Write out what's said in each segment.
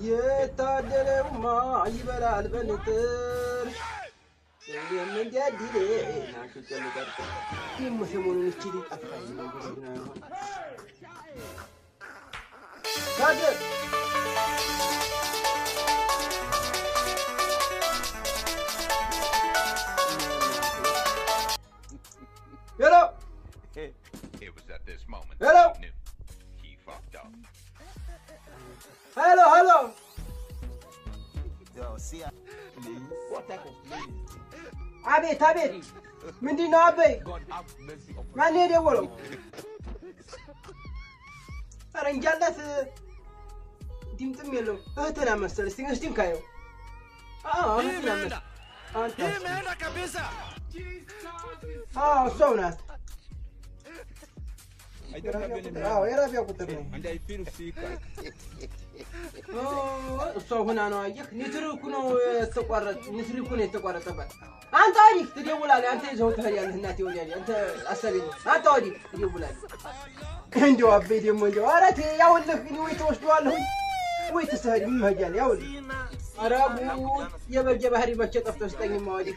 የታደለውማ ይበላል በንጥር፣ እኔም እንዲያድሌ ናሽጬ ልጠርጥር። ደግሞ ሰሞኑን እቺ ልጅ ጠፋኝ ነው ይሆን? ካድር፣ ሄሎ። It was at this moment Hello? that he knew. He fucked up. ሄሎ ሄሎ። What type of plane is this? አቤት አቤት፣ ምንድን ነው አበይ? God have mercy upon ማን የደወለው? ኧረ እንጃላት፣ ድምፅም የለው። እህትህ ናት መሰል። እስቲ እስቲ እንካየው። አዎ፣ እህትህ ናት መሰል። አንተ አዎ፣ እሷው ናት። I don't have any አዎ፣ የራቢያ ቁጥር ነው። and I feel sick. እሷ ሁና ነው። አየህ፣ ኔትወርኩ ነው የተቋረጠ፣ ኔትወርኩ ነው የተቋረጠባት። አንተ ወዲህ ትደውላለህ፣ አንተ ይዘው ትሄዳለህ። እናቴ ወዲያ አንተ አሰብ የለም። አንተ ወዲህ ትደውላለህ። እንደው አበይ ደግሞ እንደው ኧረ ተይ፣ ያውልህ እኔ ወይ ተወስደዋለሁ ወይ ትስሄድ ምን መሄጃለህ? ያውልህ ኧረ ጉድ፣ የበጌ ባህሪ መቼ ጠፍቶ ስጠኝማ፣ ወዲህ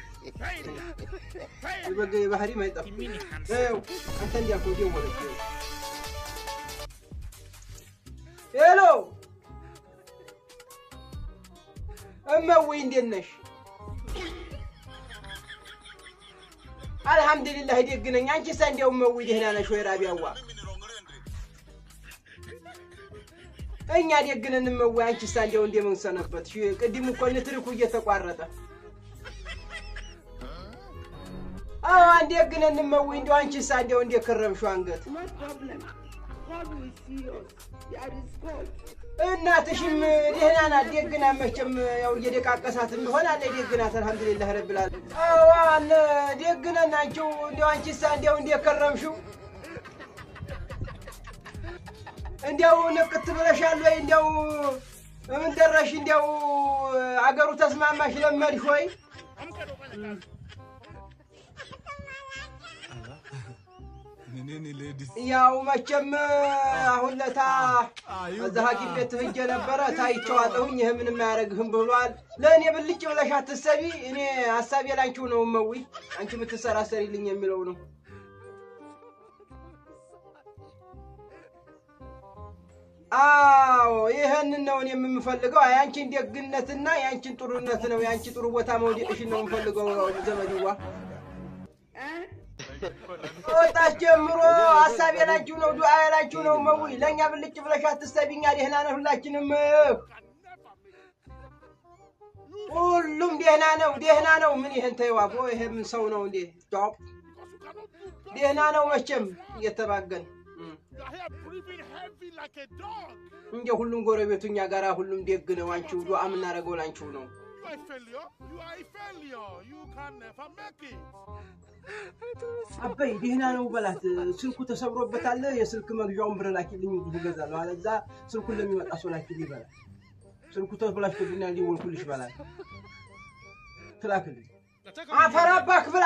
የበጌ ባህሪ ማይጠፍ። ይኸው አንተ እንዲያልከው ደወለች። ሄሎ እመዊ፣ እንዴት ነሽ? አልሐምዱሊላህ ደግ ነኝ። አንቺሳ እንዲያው እመዊ ደህና ነሽ ወይ? ራቢያዋ እኛ ደግ ነን እመዊ። አንቺሳ እንዲያው እንደምን ሰነበትሽ? ቅድም እኮ ንትርኩ እየተቋረጠ። አዎ ደግ ነን እመዊ። እንዲያው አንቺሳ እንዲያው እንዴት ከረምሽው አንገት? No problem. God will see us. There is God. እናትሽም ደህና ናት፣ ደግ ናት። መቼም ያው እየደቃቀሳት እንደሆነ አለ፣ ደግ ናት። አልሐምዱሊላህ ረብል ዓለሚን። አዎ አለ፣ ደግ ነን። አንቺው እንዲያው አንቺሳ እንዲያው እንዴት ከረምሽው? እንዲያው ንቅት ብለሻል ወይ? እንዲያው ምን ደረሽ? እንዲያው አገሩ ተስማማሽ ለመድሽ ወይ? Nini ladies. ያው መቼም አሁን ለታ እዛ ሐኪም ቤት ሄጄ ነበረ፣ ታይቼዋለሁኝ። ይህ ምንም አያደርግህም ብሏል። ለእኔ ብልጭ ብለሽ አትሰቢ። እኔ ሀሳቤ ላንቺው ነው እመዊ፣ አንቺ ብትሰራሰሪልኝ የሚለው ነው። አዎ ይህንን ነው እኔ የምፈልገው። የአንቺን ደግነትና የአንቺን ጥሩነት ነው፣ የአንቺ ጥሩ ቦታ መውደቅሽን ነው የምፈልገው ዘመድዋ። ወጣች ጀምሮ ሀሳብ የላችሁ ነው፣ ዱዓ የላችሁ ነው። መዊ ለእኛ ብልጭ ብለሽ አትሰቢ። እኛ ደህና ነን ሁላችንም፣ ሁሉም ደህና ነው፣ ደህና ነው። ምን ይሄን ተይው አቦ፣ ይሄ ምን ሰው ነው እንዴ? ደህና ነው መቼም እየተባገን እንደ ሁሉም ጎረቤቱ እኛ ጋራ ሁሉም ደግ ነው። አንቺው ዱዓ የምናደርገው ላንቺው ነው። You are a failure. You are a failure. You can never make it. አበይ ደህና ነው በላት። ስልኩ ተሰብሮበታል። የስልክ መግዣውን ብር ላኪልኝ እዚሁ እገዛለሁ። አለዛ ስልኩን ለሚመጣ ሰው ላኪልኝ በላት። ስልኩ ተበላሽቶብኛል ደወልኩልሽ በላት። ትላክልኝ። አፈር አባክ ብላ፣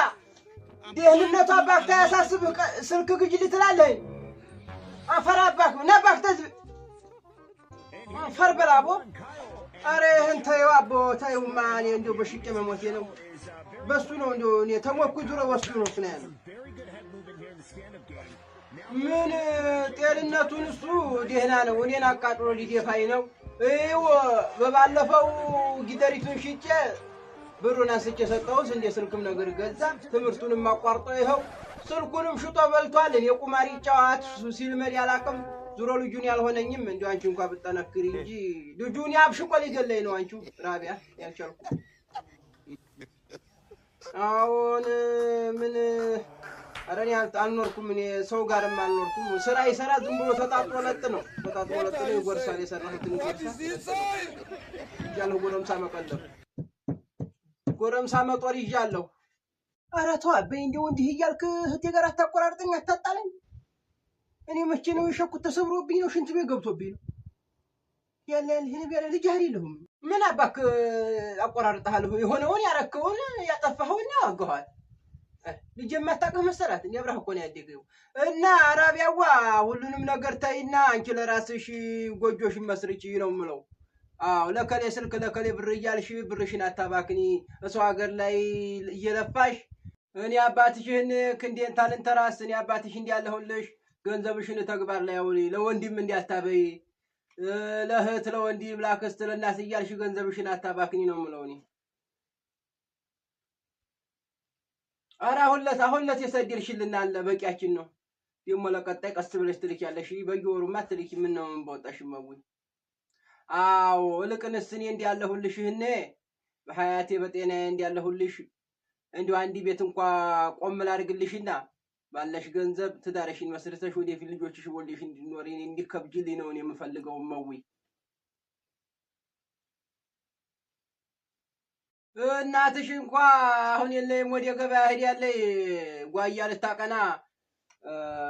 ደህንነቱ አባክ ታያሳስብህ። ስልክ ግዢልኝ ትላለህ። አፈር አባክ ና ባክ ተዝ አፈር በላ አቦ። ኧረ ይህን ተይው አቦ ተይውማ። እኔ እንደው በሽቄ መሞቴ ነው። በሱ ነው እንደው እኔ ተሞኩ ዙሮ በሱ ነው እሱ ነው ያለው። ምን ጤንነቱን እሱ ደህና ነው። እኔን አቃጥሎ ሊደፋኝ ነው። ይኸው በባለፈው ጊደሪቱን ሽጬ ብሩን አንስቼ ሰጠሁት። እንደ ስልክም ነገር ገዛ። ትምህርቱንም አቋርጦ ይኸው ስልኩንም ሽጦ በልቷል። እኔ ቁማር ይጫወት ሲልመድ ያላቅም ዙሮ ልጁን ያልሆነኝም። እንዲያው አንቺ እንኳ ብጠነክሪ እንጂ ልጁን ያብሽቆ ሊገለኝ ነው። አንቺው ራቢያ ያልቻልኩ አሁን ምን ኧረ እኔ አልኖርኩም። እኔ ሰው ጋርም አልኖርኩም። ስራ ይሰራ ዝም ብሎ ተጣጥሮ ለጥ ነው፣ ተጣጥሮ ለጥ ነው። ይጎርሳል፣ የሰራሁትን ይጎርሳል ይዣለሁ። ጎረምሳ መቀለብ ጎረምሳ መጦር ይዣለሁ። ኧረ ተው አበይ፣ እንደው እንዲህ እያልክ እህቴ ጋር አታቆራርጠኝ፣ አታጣለኝ። እኔ መቼ ነው የሸኩት? ተሰብሮብኝ ነው፣ ሽንት ቤት ገብቶብኝ ነው። ያለ ያለ ያለ ልጅ አይደለሁም። ምን አባክ አቆራርጠሃለሁ? የሆነውን ያረከውን ያጠፋኸውን ያዋገኋል። ልጅ የማታውቅህ መሰላት? እኔ አብረህ እኮ ነው ያደገው። እና አራቢያዋ ሁሉንም ነገር ተይና አንቺ ለራስሽ ጎጆሽን መስርቺ ነው የምለው። አዎ ለከሌ ስልክ ለከሌ ብር እያልሽ ብርሽን አታባክኒ። እሰው ሀገር ላይ እየለፋሽ እኔ አባትሽን ክንዴን ታልንተራስ እኔ አባትሽ እንዲያለሁልሽ ገንዘብሽን ተግባር ላይ አውሊ። ለወንድም እንዲያታበይ ለእህት ለወንድም ለአክስት ለእናት እያልሽ ገንዘብሽን አታባክኒ ነው የምለው እኔ። ኧረ አሁን ለት የሰደድሽልን አለ በቂያችን ነው። ደግሞ ለቀጣይ ቀስ ብለሽ ትልኪያለሽ። በየወሩማ ትልኪ። ምን ነው ምን በወጣሽ መውኝ። አዎ እልቅንስ እኔ እንዲያለሁልሽ እኔ በሀያቴ በጤናዬ እንዲያለሁልሽ እንዲሁ አንድ ቤት እንኳ ቆም ላድርግልሽና ባለሽ ገንዘብ ትዳርሽን መስርተሽ ወደፊት ልጆችሽ ወልደሽ እንዲኖር እኔ እንዲከብጅልኝ ነው እኔ የምፈልገው። መዊ እናትሽ እንኳ አሁን የለይም ወደ ገበያ ሄዳለች ጓያ ልታቀና።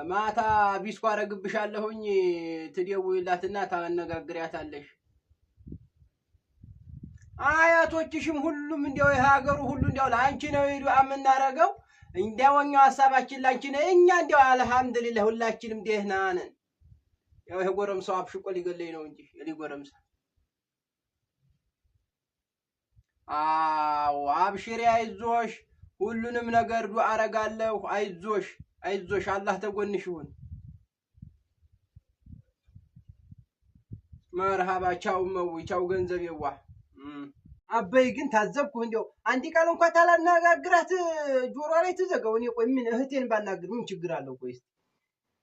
ማታ ቢስኳ አረግብሻለሁኝ ትደውይላትና ታነጋግሪያታለሽ። አያቶችሽም ሁሉም እንዲያው የሀገሩ ሁሉ እንዲያው ለአንቺ ነው ዱዓ የምናረገው። እንዲያው እኛው ሀሳባችን ለአንቺ ነው። እኛ እንዲያው አልሐምዱሊላህ ሁላችንም ደህና ነን። ያው ይሄ ጎረምሳው አብሽቆ ሊገለኝ ነው እንጂ ሊጎረምሳ። አዎ አብሽሪ፣ አይዞሽ፣ ሁሉንም ነገር ዱዓ አረጋለሁ። አይዞሽ አይዞሽ፣ አላህ ተጎንሽ ይሁን። መርሃባ ቻው መዊ ቻው ገንዘብ የዋ አበይ ግን ታዘብኩ። እንዲያው አንድ ቃል እንኳን ታላናጋግራት ጆሮ ላይ ትዘጋው። እኔ ቆይ ምን እህቴን ባናግር ምን ችግር አለው? ቆይ እስኪ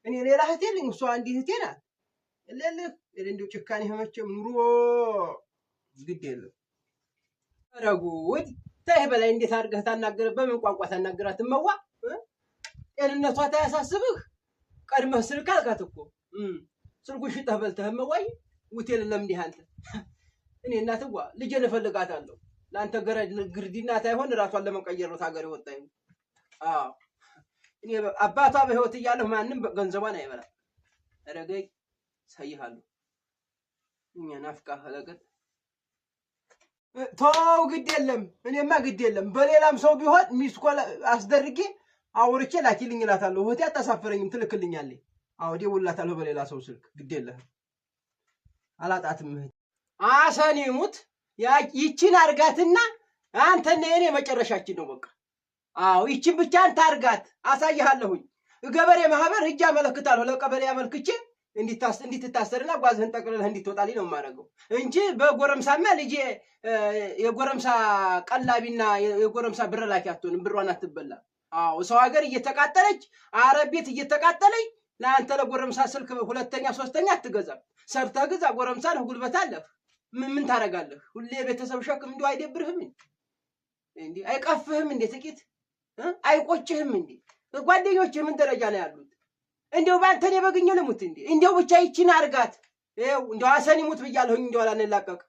እኔ ሌላ እህቴ የለኝም፣ እሷ አንድ እህቴ ናት። ለልህ እንዲያው ጭካኔ መቼም ኑሮ ግድ የለም። ኧረ ጉድ! ተይህ በላይ እንዴት አድርገህ ታናግር? በምን ቋንቋ ታናግራት? እመዋ ጤንነቷ ታያሳስብህ? ቀድመህ ስልክ አልካት እኮ ስልኩን ሽጠህ በልተህ እመዋይ ውቴል ለምዲህ አንተ። እኔ እናትዋ ልጄን እፈልጋታለሁ። ለአንተ ግርዲና ታይሆን እራሷን ለመቀየር ነው ታገር የወጣኝ። አዎ እኔ አባቷ በህይወት እያለሁ ማንም ገንዘቧን አይበላም። ረገይ ሳይሃለሁ እኛ ናፍቃ ለቀጥ ተው፣ ግድ የለም እኔማ ግድ የለም። በሌላም ሰው ቢሆን missed call አስደርጌ አውርቼ ላኪልኝ እላታለሁ። እህቴ አታሳፍረኝም፣ ትልክልኛለች። አዎ ደውልላታለሁ በሌላ ሰው ስልክ። ግድ የለህም፣ አላጣትም እህቴ። አሰኔ ሙት ይቺን አርጋትና አንተና የኔ መጨረሻችን ነው በቃ። አዎ ይቺን ብቻ አንተ አርጋት፣ አሳይሃለሁኝ። ገበሬ ማህበር ሂጅ አመለክታለሁ። ለቀበሌ አመልክቼ እንዲትታሰርና ጓዝህን ጠቅልለህ እንዲትወጣልኝ ነው የማደርገው እንጂ በጎረምሳማ ልጄ የጎረምሳ ቀላቢና የጎረምሳ ብር ላኪ አትሆንም። ብሯን አትበላም። አዎ ሰው ሀገር እየተቃጠለች አረብ ቤት እየተቃጠለች ለአንተ ለጎረምሳ ስልክ ሁለተኛ ሶስተኛ አትገዛም። ሰርተህ ግዛ። ጎረምሳ ነህ፣ ጉልበት አለህ። ምን ታደርጋለህ? ሁሌ የቤተሰብ ሸክም እንዲሁ አይደብርህም እንዴ? አይቀፍህም እንዴ? ጥቂት አይቆጭህም እንዴ? ጓደኞችህ ምን ደረጃ ነው ያሉት? እንዲያው በአንተ እኔ በግኜ ልሙት እንዴ? እንዲያው ብቻ ይቺን አርጋት። ይኸው እንዲያው አሰን ይሙት ብያለሁኝ። እንዲያው አላንላቀቅ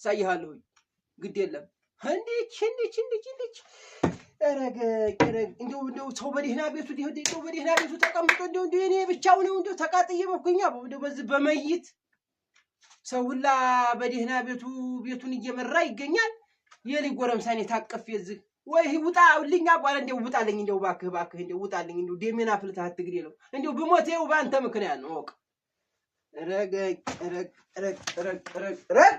አሳይሃለሁኝ። ግድ የለም እንዲች እንዲች እንዲች እንዲች ረገ ረገ እንዲያው እንዲያው ሰው በደህና ቤቱ እንዲያው በደህና ቤቱ ተቀምጦ እንዲያው እንዲያው እኔ ብቻው ነው እንዲያው ተቃጥዬ በኩኛ እንዲያው በዚህ በመይት ሰው ሁላ በደህና ቤቱ ቤቱን እየመራ ይገኛል። የልጅ ጎረምሳ እኔ ታቅፌ እዚህ ወይ ውጣልኝ አቧራ እንዲያው ውጣልኝ፣ እንዲያው እባክህ እባክህ እንዲያው ውጣልኝ፣ እንዲያው ደሜን አፍልተህ አትግደለው። እንዲያው ብሞት ይኸው በአንተ ምክንያት ነው። እወቅ። ረገ ረግ ረግ ረግ ረግ ረግ